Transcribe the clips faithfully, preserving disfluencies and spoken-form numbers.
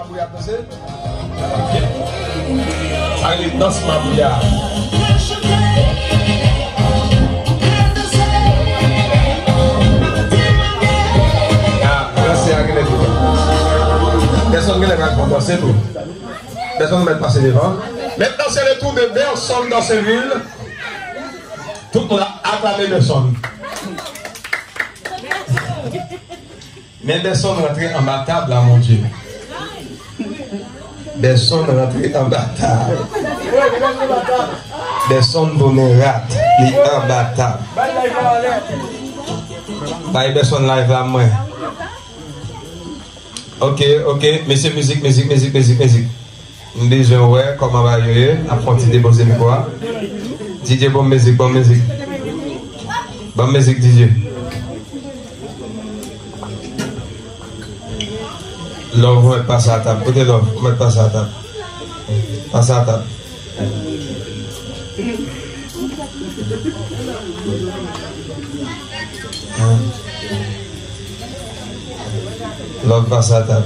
Pou y ap danse? Sa rele dans mabouya. Ah, danse a genlè tou. Pèsonn genlè pa konn danse tou. Pèsonn mèt pase devan. Maintenant, c'est le tour de Berson Danseville. Tout moun aklame Berson. Men Berson rantre anba tab la, mon Dieu. Berson rantre anba tab. Berson tounen rat, li anba tab. Bay Berson live la mwen. Ok, ok, mesye, mizik, mizik, mizik, mizik, mizik. M bezwen wè kòman bagay yo ye. N ap fè yon ti depoze mikwo a. D J, bon mizik, bon mizik. Bon mizik, D J. Love, ou mèt pase a tab. Kote Love? Ou mèt pase a tab. Pase a tab. Love, pase a tab.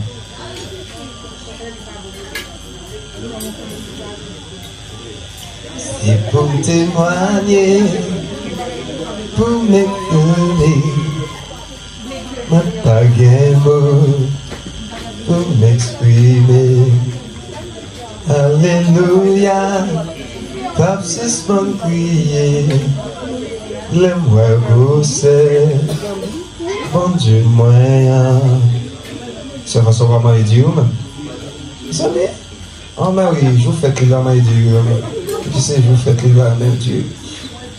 Se pou m temwanye, pou m eklere, mwen pa gen mo pou m eksprime. Alelouya, p ap sispann kriye, lè m wè gwosè Bondye mwen an. Sè Fason, kòman e di ou menm? Sa byen? Anmè wi, jou fèt li la, mwen di wi, men. Epi se jou fèt li la, men di.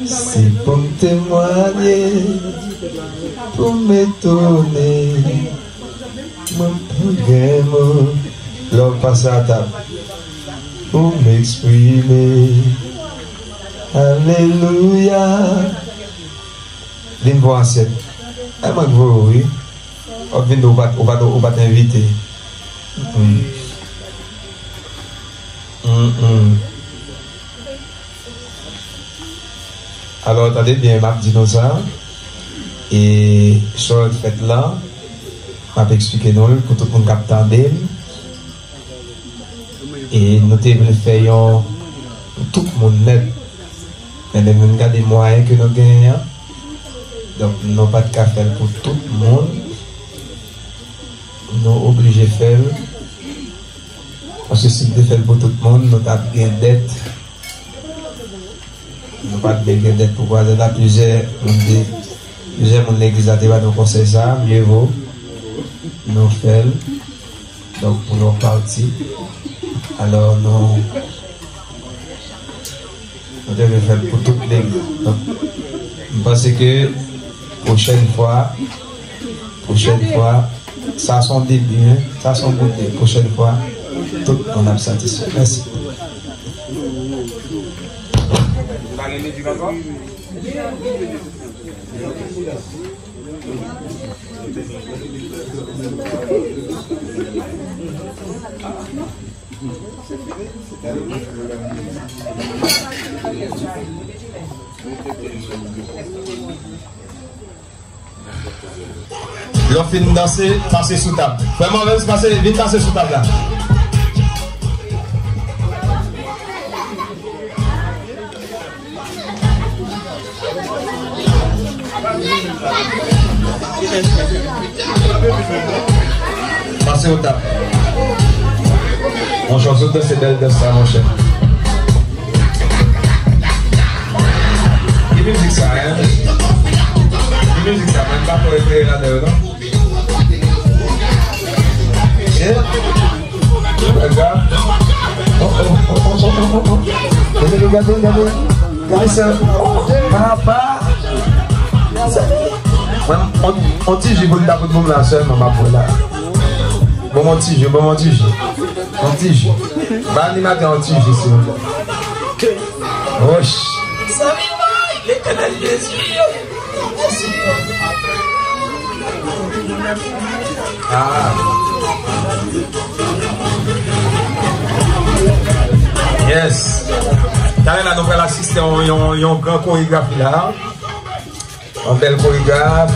Se pou m temwanye, pou m etone. Mwen pa gen mo. Love, pase a tab. Pou m eksprime. Alelouya. Vin pou ansyen. E mwen k voye w, wi. W ap vin di w pa t, ou pa t, ou pa t envite. Mm. Mm, mm. Alò, tande byen, m ap di nou sa. E, sa w fèt la, m ap eksplike nou l pou tout moun k ap tande m. E nou te vle fè yon pou tout moun nèt. Men lè nou gade mwayen ke nou genyen an, donk nou pa t ka fè l pou tout moun. Nou oblije fè l. Paske si n te fè l pou tout moun, nou t ap gen dèt. Nou pa t vle gen dèt pou kwaze la. Plizyè moun te, plizyè moun legliz la te ba nou konsèy sa, mye vo nou fè l. Donk, pou yon pati, alò, nou, nou te vle fè l pou tout legliz. Donk, m panse ke pwochèn fwa, pwochèn fwa, sa se yon debi, hein, sa se yon bout de, pwochèn fwa, tout moun ap satisfè. Mèsi. Lè w fin danse, pase sou tab. Frè Marvens, pase, vin pase sou tab la. Pase w tap. Monchè, w sot danse bèl dans sa, monchè. Ki mizik sa, hein? Ki mizik sa, mwen pa twò eklere ladan yo, non? Eh? Gade, gade, gade. Gade sa. Papa. Mwen, on, on ti ji pou n ta fout pou m la sèlman, m ap pran la. Bon, on ti ji, bon, on ti ji. On ti ji. Ba animatè on ti ji, silvouplè. Woch. Letènèl Jezi. Ah. Yes. Talè la, nou pral asiste yon, yon, yon gran koregrafi la. Yon bèl koregraf.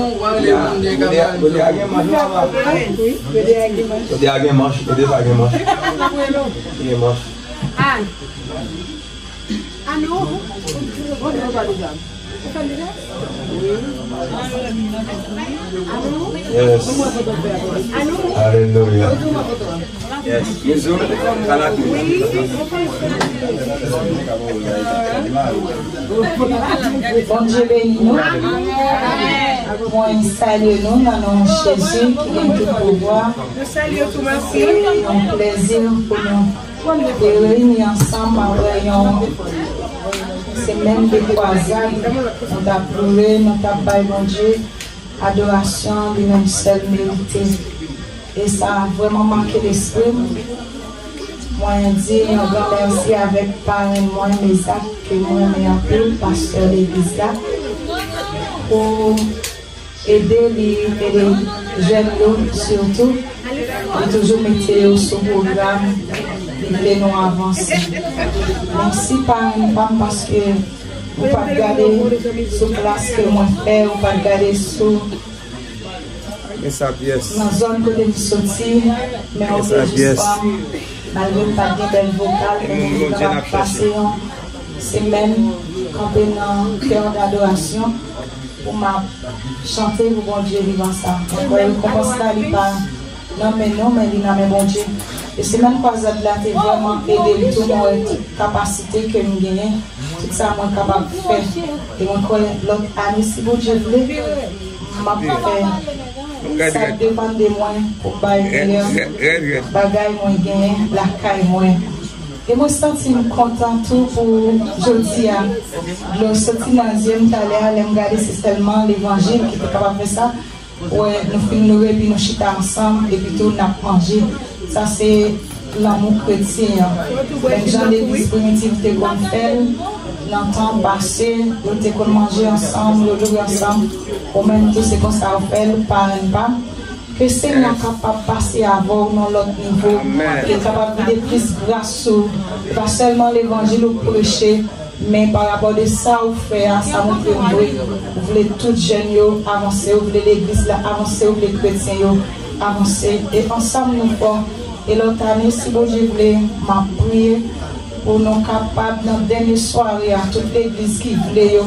Gode a, gode a gen manch, papa. Gode a gen manch, gode pa gen manch. Gen manch. Yes. Alelouya. Yes. Bondye beni nou. Mwen salye nou nan non Jezi ki gen tout pouvwa. Se yon plezi pou nou te reyini ansanm apre yon semèn de kwazad. Nou t ap loure, nou t ap bay Bondye adorasyon li menm sèl merite. E sa vrèman make lespri m. Mwen di yon gran mèsi avèk parenn mwen, Mezak, ke mwen renmen anpil, pastè legliz la, pou ede li, ede jèn yo sitou. Li toujou mete yo sou pwogram, li vle nou avanse. Mèsi parenn pa m, paske ou pa t gade sou klas ke mwen fè, ou pa t gade sou nan zòn kote m soti, men ou te jis pran m, malgre m pa t gen bèl vokal, men nou te kapab pase yon semèn kanpe nan kè dadorasyon pou m ap chante pou Bondye vivan sa. Mwen kwè rekonpans la, li pa nan men nou, men li nan men Bondye. E semèn kwazad la te vrèman ede m tou, mwen wè tout kapasite ke m genyen, tout sa mwen kapab fè. E mwen kwè lòt ane, si Bondye vle, m ap fè sa k depann de mwen pou m bay meyè bagay mwen genyen lakay mwen. E mwen santi m kontan tou pou jodi a. Dlo soti nan zye m talè a, lè m gade se sèlman levanjil ki te kapab fè sa. Wè, nou fin loure, epi nou chita ansanm, epi tou n ap manje. Sa se lanmou kretyen an. Menm jan legliz primitiv te konn fè l, nan tan pase, yo te konn manje ansanm, yo loure ansanm. Ou menm tou, se konsa w fè l, parenn pa m. Ke Senyè a kapab pase avè w nan lòt nivo, ke l kapab vide plis gras sou w. E pa sèlman levanjil ou preche, men pa rapò de sa ou fè a, sa montre m vre, ou vle tout jèn yo avanse, ou vle legliz la avanse, ou vle kretyen yo avanse. E ansanm nou fò. E lòt ane, si Bondye vle, m ap priye pou nou kapab nan dènye sware a, tout legliz ki vle yo,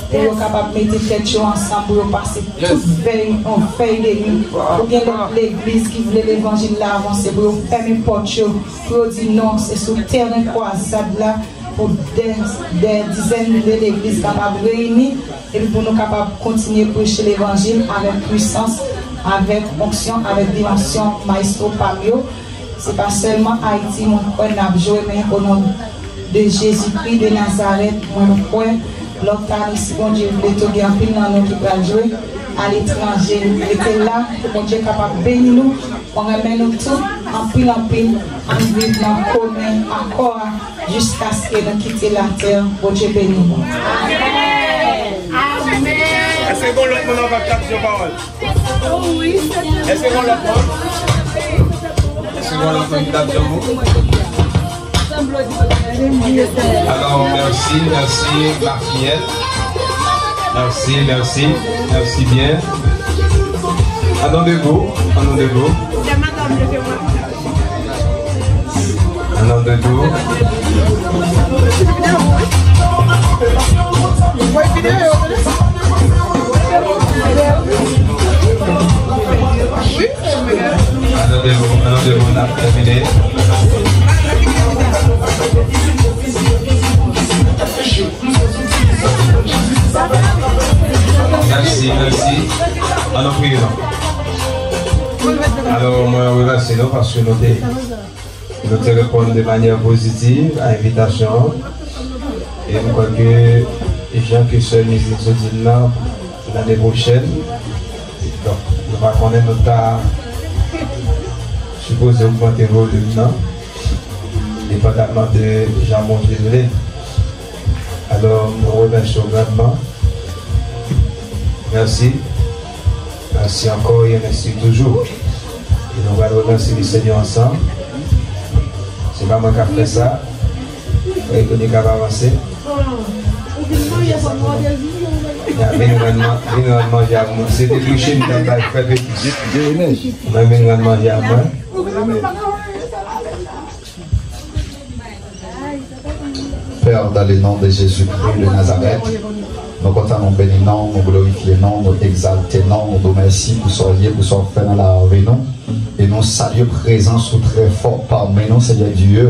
pou yo kapab mete tèt yo ansanm, pou yo pase tout vèy, yon vèy de nwi, pou gen lòt legliz ki vle levanjil la avanse, pou yo fèmen pòt yo, pou yo di non, se sou tèren kwazad la, pou dè, dè dizèn de legliz kapab reyini, epi pou nou kapab kontinye preche levanjil avèk pwisans, avèk onksyon, avèk dimansyon maestro pa m yo. Se pa sèlman Ayiti mwen kwè n ap jwe, men o non de Jezikri de Nazarèt, mwen kwè lòt ane, si Bondye vle, tou gen anpil nan nou ki pral jwe aletranje. Rete la, pou Bondye kapab beni nou. Mwen renmen nou tout, anpil, anpil. Ann viv nan komen akò a, jiskaske nou kite latè. Bondye beni nou. Èske gon lòt moun ankò k t ap di yon pawòl? Èske gon lòt moun? Èske gon lòt moun ki t ap di yon mo? Alors, merci, merci, Lafayette. Merci, merci, merci bien. Ann nou debou, ann nou debou. Ann nou debou. Ann nou debou, ann nou debou, n ap tèmine. Mèsi, mèsi. Ann nou priye non. Alò, mwen remèsye nou paske nou te, nou te reponn de manyè pozitiv a envitasyon an. E m kwè ke, jan ke sè Micheline sot di l la, lane pwochèn, donk, nou pa konnen, nou ta sipoze ogmante volim nan, depandamman de jan Bondye vle. Alò, nou remèsye w grandman. Mèsi. Mèsi ankò e mèsi toujou. E nou pral remèsye le Senyè ansanm. Se pa mwen k ap fè sa. Veronica va avanse. Vin rann man-, vin rann manje a mwen. Se te touche m t ap bay frè Peti. Mwen vin rann manje a mwen. Père, dans le nom de Jésus-Christ de Nazareth, nou kontan, nou beni non, nou glorifye non, nou egzalte non, nou di w mèsi pou sa w ye, pou sa w fè nan lavi nou. E nou salye prezans ou trè fò pami nou, Senyè Dye,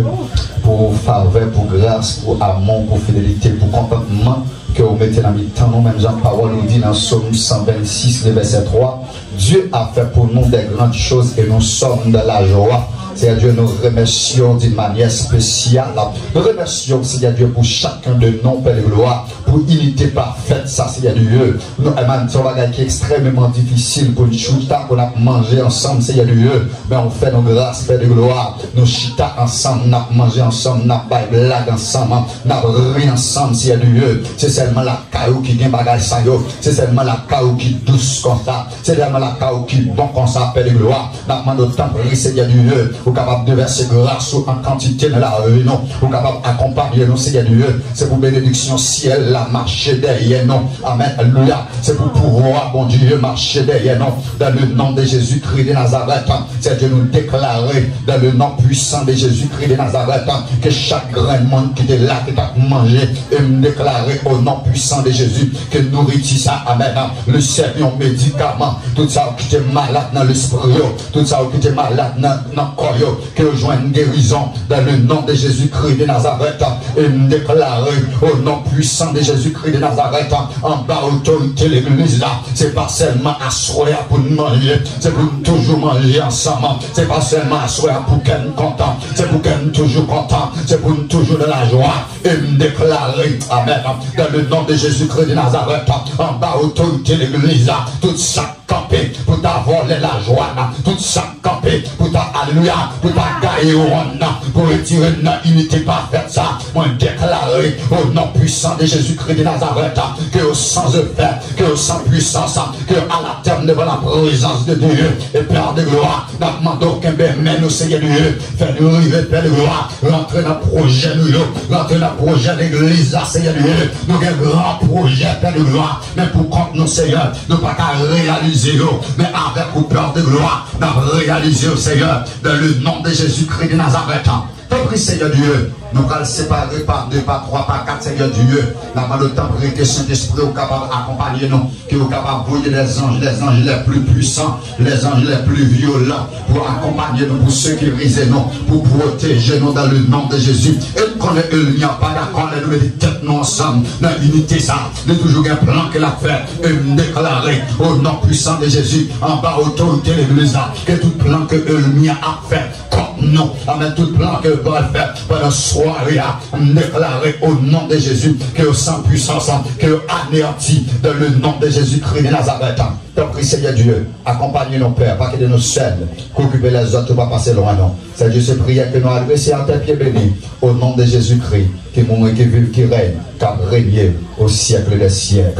pou favè, pou gras, pou amou, pou fidelite, pou kontantman ke ou mete nan mitan nou, menm jan pawòl ou di nan Sòm san vennsis, le vèsè twa, Dieu a fait pour nous de grandes choses et nous sommes dans la joie. Senyè Dye, nou remèsye w d'une manière spéciale. Nou remèsye w, Senyè Dye, pou chacun de nous, Père de gloire, pou inite pafèt sa, Senyè Dye. Nou, e man, se yon bagay ki ekstrèmeman difisil pou n chita, pou n ap manje ansanm, Senyè Dye. Men ou fè nou gras, Père de gloire. Nou chita ansanm, n ap manje ansanm, n ap bay blag ansanm, n ap ri ansanm, Senyè Dye. Se sèlman lakay ou ki gen bagay sa yo. Se sèlman lakay ou ki dous konsa. Se sèlman lakay ou ki bon konsa, Père de gloire. N ap mande w, tanpri, Senyè Dye, ou kapab devèse gras ou an kantite nan lavi nou. Ou kapab akonpaye nou, Senyè Dye. Se pou benediksyon syèl la mache dèyè nou. Amèn. Alelouya. Se pou pouvwa Bondye mache dèyè nou. Dans le nom de Jésus-Christ de Nazareth, Senyè Dye, nou deklare, dans le nom puissant de Jésus-Christ de Nazareth, ke chak grenn moun ki te la, ki t ap manje, e m deklare, au nom puissant de Jésus, ke nouriti sa, amèn, li sèvi yon medikaman. Tout sa yo ki te malad nan lespri yo, tout sa yo ki te malad nan, nan kò yo, ke yo jwenn gerizon dans le nom de Jésus-Christ de Nazareth. E m deklare, au nom puissant de Jésus-Christ de Nazareth, anba otorite legliz la, se pa sèlman aswè a pou n manje, se pou n toujou manje ansanm. Se pa sèlman aswè a pou kè n kontan, se pou kè n toujou kontan, se pou n toujou nan lajwa. E m deklare, amèn, dans le nom de Jésus-Christ de Nazareth, anba otorite legliz la, tout sa kanpe pou ta vòlè lajwa n, tout sa k kanpe pou ta, alelouya, pou ta gaye wonn nan, pou retire n nan inite pafèt sa. Mwen deklare, au nom puissant de Jésus-Christ de Nazareth, ke yo san efè, ke yo san pwisans, ke yo anatèm devan la prezans de Dieu. E Père de gloire, n ap mande w kenbe men nou, Senyè Dye, fè nou rive, Père de gloire, rantre nan pwojè nou yo, rantre nan pwojè legliz la, Senyè Dye. Nou gen gran pwojè, Père de gloire, men pou kont nou, Senyè, nou pa ka reyalize yo, men avèk ou, Père de gloire, n ap reyalize yo, Senyè, dans le nom de Jésus-Christ de Nazareth. Tanpri, Senyè Dye, nou pral separe pa de, pa twa, pa kat, Senyè Dye. N ap mande w, tanpri, ke Sentespri w kapab akonpaye nou, ke w kapab voye les anges, les anges les plus puissants, les anges les plus violents, pou akonpaye nou, pou sekirize nou, pou pwoteje nou dans le nom de Jésus. E n konnen ènmi an pa dakò lè nou mete tèt nou ansanm nan inite sa. Li toujou gen plan ke l ap fè. E m deklare, au nom puissant de Jésus, anba otorite legliz la, ke tout plan ke ènmi an ap fè kont nou, amèn, tout plan ke yo pral fè pandan sware a, m deklare, au nom de Jésus, ke yo san pwisans, ke yo aneyanti dans le nom de Jésus-Christ de Nazareth. Tanpri, Senyè Dye, akonpanye nou, Pè, pa kite nou sèl. Ke w okipe lèzòt yo pa pase lwen nou. Senyè Dye, se priyè ke nou adrese a tè pye beni, o non de Jezikri, ki mouri, ki viv, ki rèy, k ap renye o syèk dè syèk.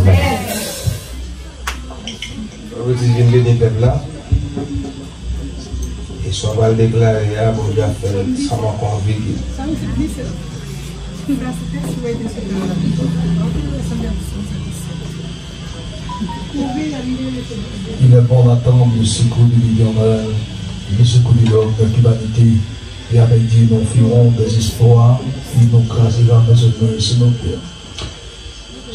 Amèn. Pwofetis vin beni pèp la. E sa w pral deklare a, Bondye ap fè l sanm ankò anvi. Il est bon d'attendre le secours de l'Éternel, le secours de l'homme, de l'humanité. Et avec Dieu, nous ferons des exploits, il nous gracera, mais nous, c'est notre Dieu.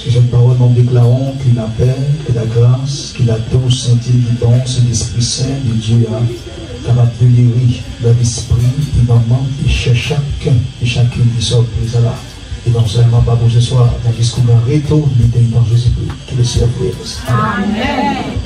Sou sèt pawòl, nou deklarons que la paix, que la grâce, que la douce sainteté du bon Saint-Esprit Saint de Dieu a, kapab demeurer dans l'esprit et dans l'âme de chacun et chacune qui sont présents là. Et non seulement pas pour ce soir, mais jusqu'au grand retour de l'Éternel dans Jésus-Christ. Que le Seigneur vous bénisse. Amen.